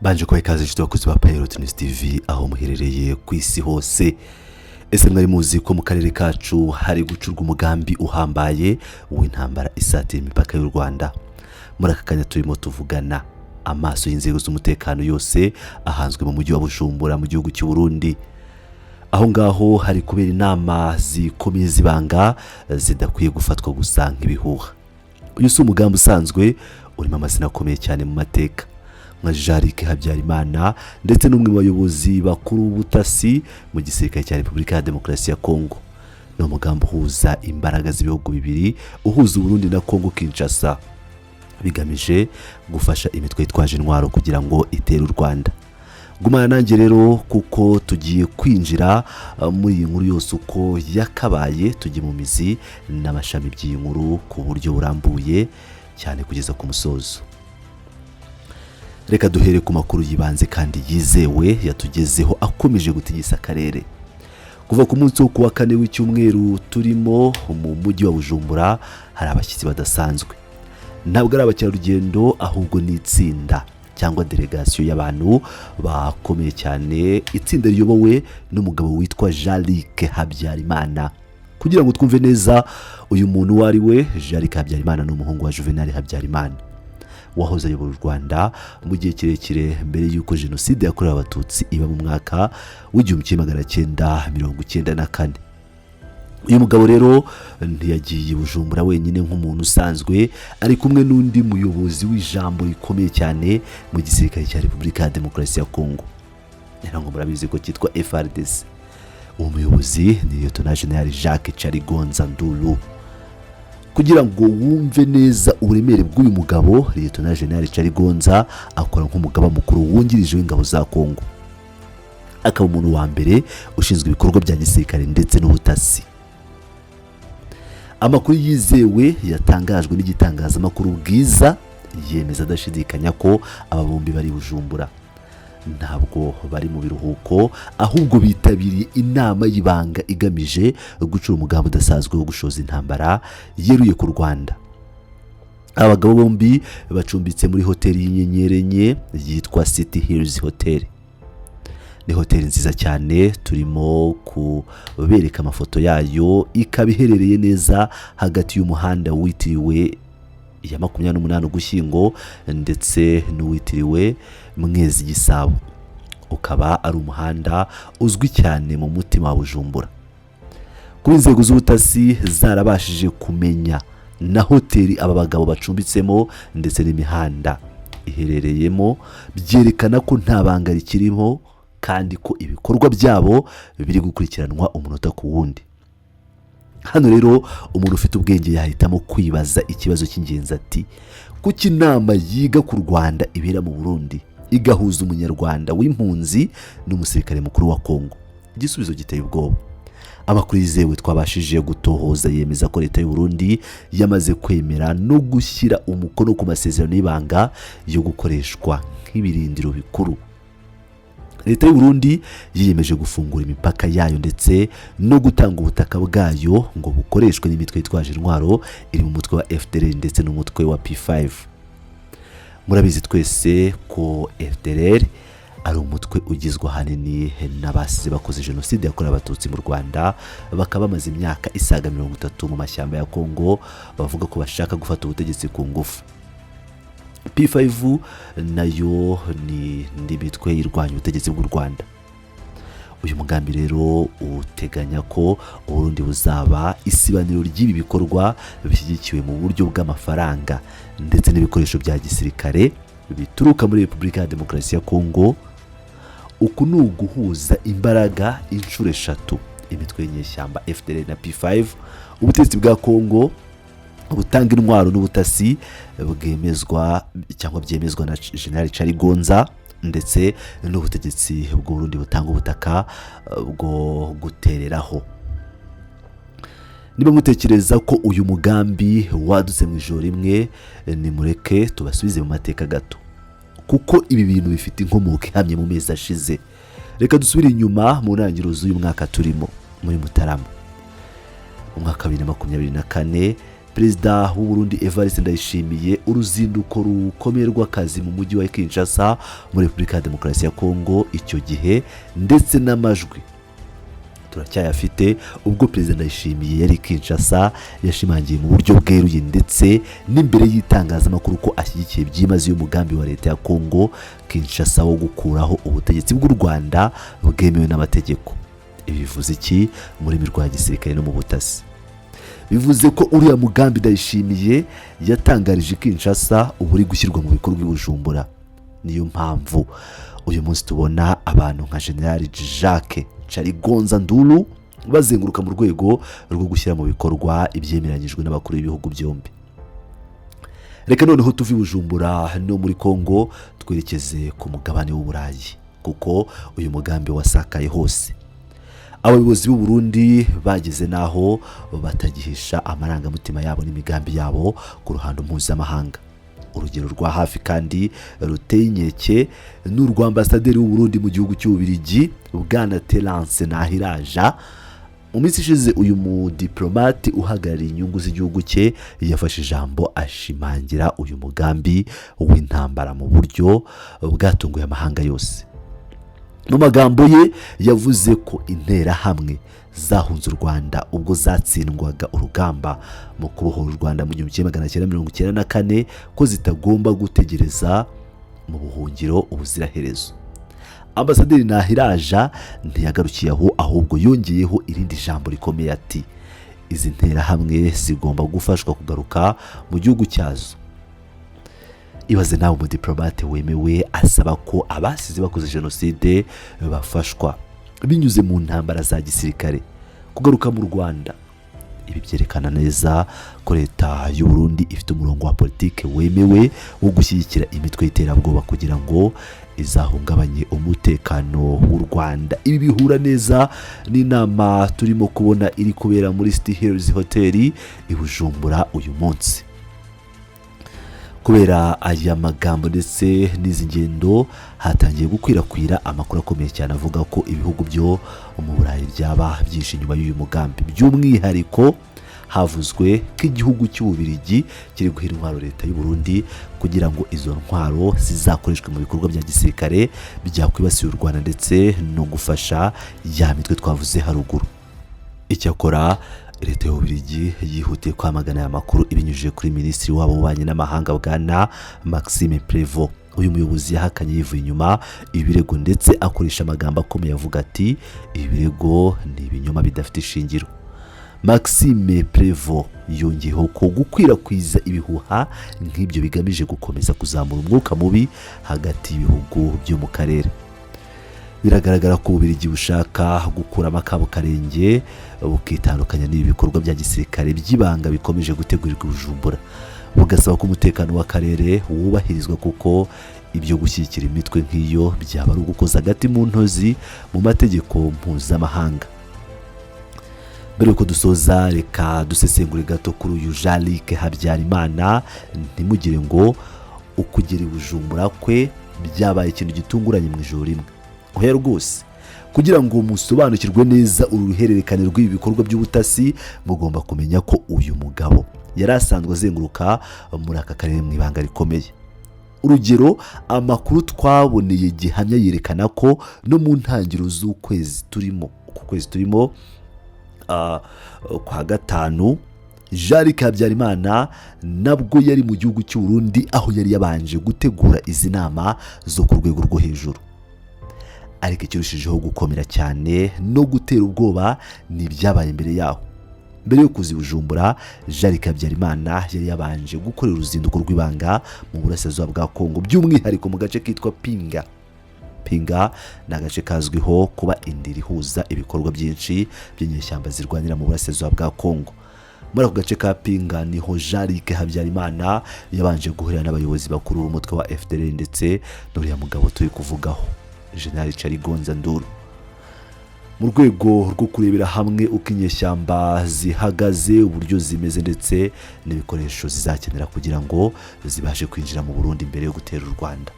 Mbanje kubaha ikaze, inshuti bakunzi ba Pilot News TV aho muherereye ku isi hose. Ese mwari muzi ko mu karere kacu hari gucurwa umugambi uhambaye w'intambara isatira imipaka y'u Rwanda? Muri aka kanya turimo tuvugana, amaso y'inzego z'umutekano yose ahanzwe mu mujyi wa Bujumbura mu gihugu cy'u Burundi. Aho ngaho hari kubera inama zikomeye zibanga zidakwiye gufatwa gusa nk'ibihuha. Uyu si umugambi usanzwe, urimo amazina akomeye cyane mu mateka nka Jean-Luc Habyarimana ndetse n'umwe mu bayobozi bakuru b'ubutasi mu gisirikare cya Repubulika ya Demokarasi ya Kongo. Ni umugambi uhuza imbaraga z'ibihugu bibiri, uhuza Uburundi na Kongo Kinshasa, bigamije gufasha imitwe yitwaje intwaro kugira ngo itere u Rwanda. Gumana nanjye rero kuko tugiye kwinjira muri iyi nkuru yose uko yakabaye, tujye mu mizi n'amashami by'iyi nkuru ku buryo burambuye cyane kugeza ku musozo. Reka duhere ku makuru yibanze kandi yizewe yatugezeho akomeje gutigisa akarere. Kuva ku munsi wo kuwa kane w'icyumweru turimo, mu mujyi wa Bujumbura hari abashyitsi badasanzwe. Ntabwo ari abakerarugendo, ahubwo ni itsinda cyangwa delegasiyo y'abantu bakomeye cyane, itsinda riyobowe n'umugabo witwa Jean-Luc Habyarimana. Kugira ngo twumve neza uyu muntu uwo ari we, Jean-Luc Habyarimana ni umuhungu wa Juvenal Habyarimana wahoze ayobora u Rwanda mu gihe kirekire mbere y'uko Jenoside yakorewe Abatutsi iba mu mwaka w'1994. Uyu mugabo rero ntiyagiye i Bujumbura wenyine nk'umuntu usanzwe, ari kumwe n'undi muyobozi w'ijambo rikomeye cyane mu gisirikare cya Repubulika ya Demokarasi ya Kongo, ngira ngo murabizi ko cyitwa FARDC. Uwo muyobozi ni Lieutenant General Jacques Charigonza Ndulu. Kugira ngo wumve neza uburemere bw'uyu mugabo, Lieutenant General Charigonza akora nk'umugaba mukuru wungirije w'ingabo za Kongo, akaba umuntu wa mbere ushinzwe ibikorwa bya gisirikare ndetse n'ubutasi. Amakuru yizewe yatangajwe n'igitangazamakuru Bwiza yemeza adashidikanya ko aba bombi bari Bujumbura. Ntabwo bari mu biruhuko, ahubwo bitabiriye inama y'ibanga igamije gucura umugambi udasanzwe wo gushoza intambara yeruye ku Rwanda. Abagabo bombi bacumbitse muri hoteli y'inyenyeri enye yitwa City Hills Hotel. Ni hoteli nziza cyane, turimo kubereka amafoto yayo, ikaba iherereye neza hagati y'umuhanda witiriwe ya 28 Ugushyingo ndetse n'uwitiriwe Mwezi Gisabo, ukaba ari umuhanda uzwi cyane mu mutima wa Bujumbura. Kuba inzego z'ubutasi zarabashije kumenya na hoteli aba bagabo bacumbitsemo ndetse n'imihanda iherereyemo, byerekana ko nta banga rikirimo kandi ko ibikorwa byabo biri gukurikiranwa umunota ku wundi. Hano rero umuntu ufite ubwenge yahitamo kwibaza ikibazo cy'ingenzi ati: "Kuki inama yiga ku Rwanda ibera mu Burundi, igahuza Umunyarwanda w'impunzi n'umusirikare mukuru wa Kongo?" Igisubizo giteye ubwoba. Amakuru yizewe twabashije gutohoza yemeza ko Leta y'u Burundi yamaze kwemera no gushyira umukono ku masezerano y'ibanga yo gukoreshwa nk'ibirindiro bikuru. Leta y'u Burundi yiyemeje gufungura imipaka yayo ndetse no gutanga ubutaka bwayo ngo bukoreshwe n'imitwe yitwaje intwaro iri mu mutwe wa FDLR ndetse n'umutwe wa P5. Murabizi twese ko FDLR ari umutwe ugizwe ahanini n'abasize bakoze Jenoside yakorewe Abatutsi mu Rwanda, bakaba bamaze imyaka isaga 30 mu mashyamba ya Kongo, bavuga ko bashaka gufata ubutegetsi ku ngufu. P5 nayo ni indi mitwe irwanya ubutegetsi bw'u Rwanda. Uyu mugambi rero uteganya ko Uburundi buzaba isibaniro ry'ibi bikorwa, bishyigikiwe mu buryo bw'amafaranga ndetse n'ibikoresho bya gisirikare bituruka muri Repubulika ya Demokarasi ya Kongo. Uku ni uguhuza imbaraga inshuro eshatu: imitwe y'inyeshyamba FDLR na P5, ubutegetsi bwa Kongo butanga intwaro n'ubutasi bwemezwa cyangwa byemezwa na General Charigonza, ndetse n'ubutegetsi bw'Uburundi butanga ubutaka bwo gutereraho. Niba mutekereza ko uyu mugambi wadutse mu ijoro rimwe, nimureke tubasubize mu mateka gato, kuko ibi bintu bifite inkomoko ihamye mu mezi ashize. Reka dusubire inyuma mu ntangiriro z'uyu mwaka turimo, muri Mutarama mu mwaka wa 2024. Perezida w'u Burundi Evariste Ndayishimiye uruzinduko rukomeye rw'akazi mu mujyi wa Kinshasa muri Repubulika ya Demokarasi ya Kongo icyo gihe, ndetse n'amajwi turacyayafite ubwo Perezida Ndayishimiye yari i Kinshasa, yashimangiye mu buryo bweruye ndetse n'imbere y'itangazamakuru ko ashyigikiye byimazeyo umugambi wa leta ya Kongo Kinshasa wo gukuraho ubutegetsi bw'u Rwanda bwemewe n'amategeko. Ibi bivuze iki mu rurimi rwa gisirikare no mu butasi? Bivuze ko uriya mugambi Ndayishimiye yatangarije i Kinshasa uba uri gushyirwa mu bikorwa i Bujumbura. Niyo mpamvu uyu munsi tubona abantu nka General Jacques Carigonza Nduru bazenguruka mu rwego rwo gushyira mu bikorwa ibyemeranyijwe n'abakuru b'ibihugu byombi. Reka noneho tuve i Bujumbura no muri Kongo, twerekeze ku mugabane w'Uburayi, kuko uyu mugambi wasakaye hose. Abayobozi b'u Burundi bageze n'aho batagihisha amarangamutima yabo n'imigambi yabo ku ruhando mpuzamahanga. Urugero rwa hafi kandi ruteye inkeke ni urwa ambasaderi w'u Burundi mu gihugu cy'Ububiligi, Bwana Terence Nahiraja. Mu minsi ishize, uyu mudiplomate uhagarariye inyungu z'igihugu cye yafashe ijambo ashimangira uyu mugambi w'intambara mu buryo bwatunguye amahanga yose. Mu magambo ye, yavuze ko Interahamwe zahunze u Rwanda ubwo zatsindwaga urugamba mu kubohora u Rwanda mu 1994, ko zitagomba gutegereza mu buhungiro ubuziraherezo. Ambasaderi Nahiraja ntiyagarukiye aho, ahubwo yongeyeho irindi jambo rikomeye ati: "Izi nterahamwe zigomba gufashwa kugaruka mu gihugu cyazo." Ibaze nawe, umudiplomate wemewe asaba ko abasize bakoze jenoside bafashwa binyuze mu ntambara za gisirikare kugaruka mu Rwanda. Ibi byerekana neza ko leta y'u Burundi ifite umurongo wa politike wemewe wo gushyigikira imitwe y'iterabwoba kugira ngo izahungabanye umutekano w'u Rwanda. Ibi bihura neza n'inama turimo kubona iri kubera muri City Hills Hotel i Bujumbura uyu munsi. Kubera aya magambo ndetse n'izi ngendo, hatangiye gukwirakwira amakuru akomeye cyane avuga ko ibihugu byo mu Burayi byaba byinshi inyuma y'uyu mugambi. By'umwihariko, havuzwe ko igihugu cy'Ububiligi kiri guha intwaro leta y'u Burundi kugira ngo izo ntwaro zizakoreshwe mu bikorwa bya gisirikare byakwibasira u Rwanda ndetse no gufasha ya mitwe twavuze haruguru. Icyakora leta y'Ububiligi yihutiye kwamagana aya makuru ibinyujije kuri minisitiri wabo w'ububanyi n'amahanga, Bwana Maxime Prévost. Uyu muyobozi yahakanye yivuye inyuma ibirego, ndetse akoresha amagambo akomeye avuga ati: "Ibirego ni ibinyoma bidafite ishingiro." Maxime Prévost yongeyeho ko gukwirakwiza ibihuha nk'ibyo bigamije gukomeza kuzamura umwuka mubi hagati y'ibihugu byo mu karere. Biragaragara ko Ububiligi bushaka gukuramo akabo karenge, bukitandukanya n'ibi bikorwa bya gisirikare by'ibanga bikomeje gutegurirwa i Bujumbura, bugasaba ko umutekano w'akarere wubahirizwa, kuko ibyo gushyigikira imitwe nk'iyo byaba ari ugukoza agati mu ntozi mu mategeko mpuzamahanga. Mbere yuko dusoza, reka dusesengure gato kuri uyu Jean-Luc Habyarimana. Ntimugire ngo ukugera i Bujumbura kwe byabaye ikintu gitunguranye mu ijoro rimwe. Oya rwose. Kugira ngo musobanukirwe neza uru ruhererekane rw'ibi bikorwa by'ubutasi, mugomba kumenya ko uyu mugabo yari asanzwe azenguruka muri aka karere mu ibanga rikomeye. Urugero, amakuru twaboneye gihamya yerekana ko no mu ntangiriro z'ukwezi turimo, uku kwezi turimo kwa gatanu, Jean Habyarimana nabwo yari mu gihugu cy'u Burundi, aho yari yabanje gutegura izi nama zo ku rwego rwo hejuru. Ariko ikirushijeho gukomera cyane no gutera ubwoba ni ibyabaye mbere yaho. Mbere yo kuza i Bujumbura, Jean Habyarimana yari yabanje gukorera uruzinduko rw'ibanga mu burasirazuba bwa Kongo, by'umwihariko mu gace kitwa Pinga. Pinga ni agace kazwiho kuba indiri ihuza ibikorwa byinshi by'inyeshyamba zirwanira mu burasirazuba bwa Kongo. Muri ako gace ka Pinga niho Jean Luc Habyarimana yabanje guhurira n'abayobozi bakuru b'umutwe wa FDLR ndetse n'uriya mugabo turi kuvugaho, General Carigonza Nduru, mu rwego rwo kurebera hamwe uko inyeshyamba zihagaze, uburyo zimeze ndetse n'ibikoresho zizakenera kugira ngo zibashe kwinjira mu Burundi mbere yo gutera u Rwanda.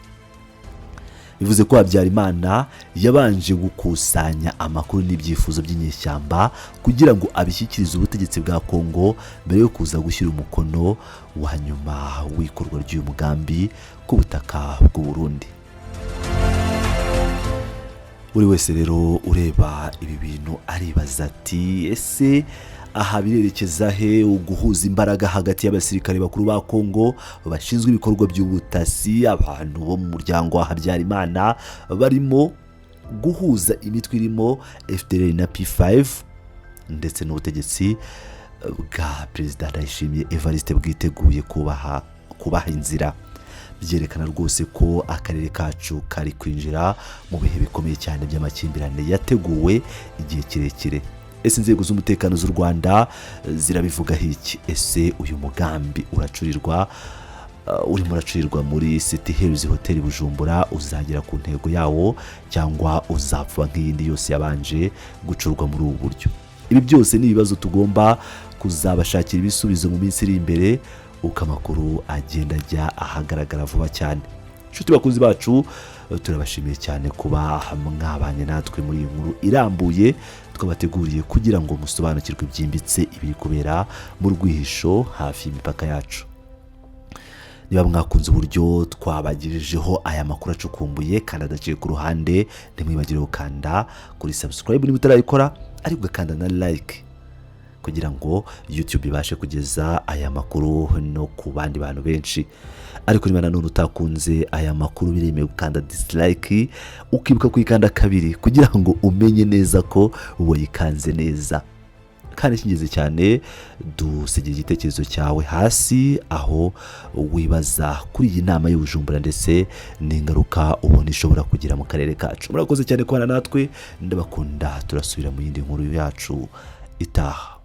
Bivuze ko Habyarimana yabanje gukusanya amakuru n'ibyifuzo by'inyeshyamba kugira ngo abishyikirize ubutegetsi bwa Kongo mbere yo kuza gushyira umukono wa nyuma w'ikorwa ry'uyu mugambi ku butaka bw'u Burundi. Buri wese rero ureba ibi bintu aribaza ati: "Ese aha birerekeza he?" Uguhuza imbaraga hagati y'abasirikare bakuru ba Kongo bashinzwe ibikorwa by'ubutasi, abantu bo mu muryango wa Habyarimana barimo guhuza imitwe irimo FDLR na P5 ndetse n'ubutegetsi bwa Perezida Ndayishimiye Evariste bwiteguye kubaha inzira, byerekana rwose ko akarere kacu kari kwinjira mu bihe bikomeye cyane by'amakimbirane yateguwe igihe kirekire. Ese inzego z'umutekano z'u Rwanda zirabivugaho iki? Ese uyu mugambi uracurirwa urimo uracurirwa muri City Hills Hotel Bujumbura uzagera ku ntego yawo, cyangwa uzapfa nk'iyindi yose yabanje gucurwa muri ubu buryo? Ibi byose ni ibibazo tugomba kuzabashakira ibisubizo mu minsi iri imbere, uko amakuru agenda ajya ahagaragara vuba cyane. Inshuti bakunzi bacu, turabashimiye cyane kuba mwabanye natwe muri iyi nkuru irambuye twabateguriye kugira ngo musobanukirwe byimbitse ibiri kubera mu rwihisho hafi y'imipaka yacu. Niba mwakunze uburyo twabagejejeho aya makuru acukumbuye kandi adaciye ku ruhande, ntimwibagire gukanda kuri subscribe niba utarayikora, ariko ugakanda na like kugira ngo YouTube ibashe kugeza aya makuru no ku bandi bantu benshi. Ariko niba nanone utakunze aya makuru, biremewe gukanda dislike, ukibuka kuyikanda kabiri kugira ngo umenye neza ko wayikanze neza. Kandi icy'ingenzi cyane, dusigira igitekerezo cyawe hasi aho wibaza kuri iyi nama y'Ubujumbura ndetse n'ingaruka ubona ishobora kugira mu karere kacu. Murakoze cyane kubana natwe, ndabakunda. Turasubira mu yindi nkuru yacu itaha.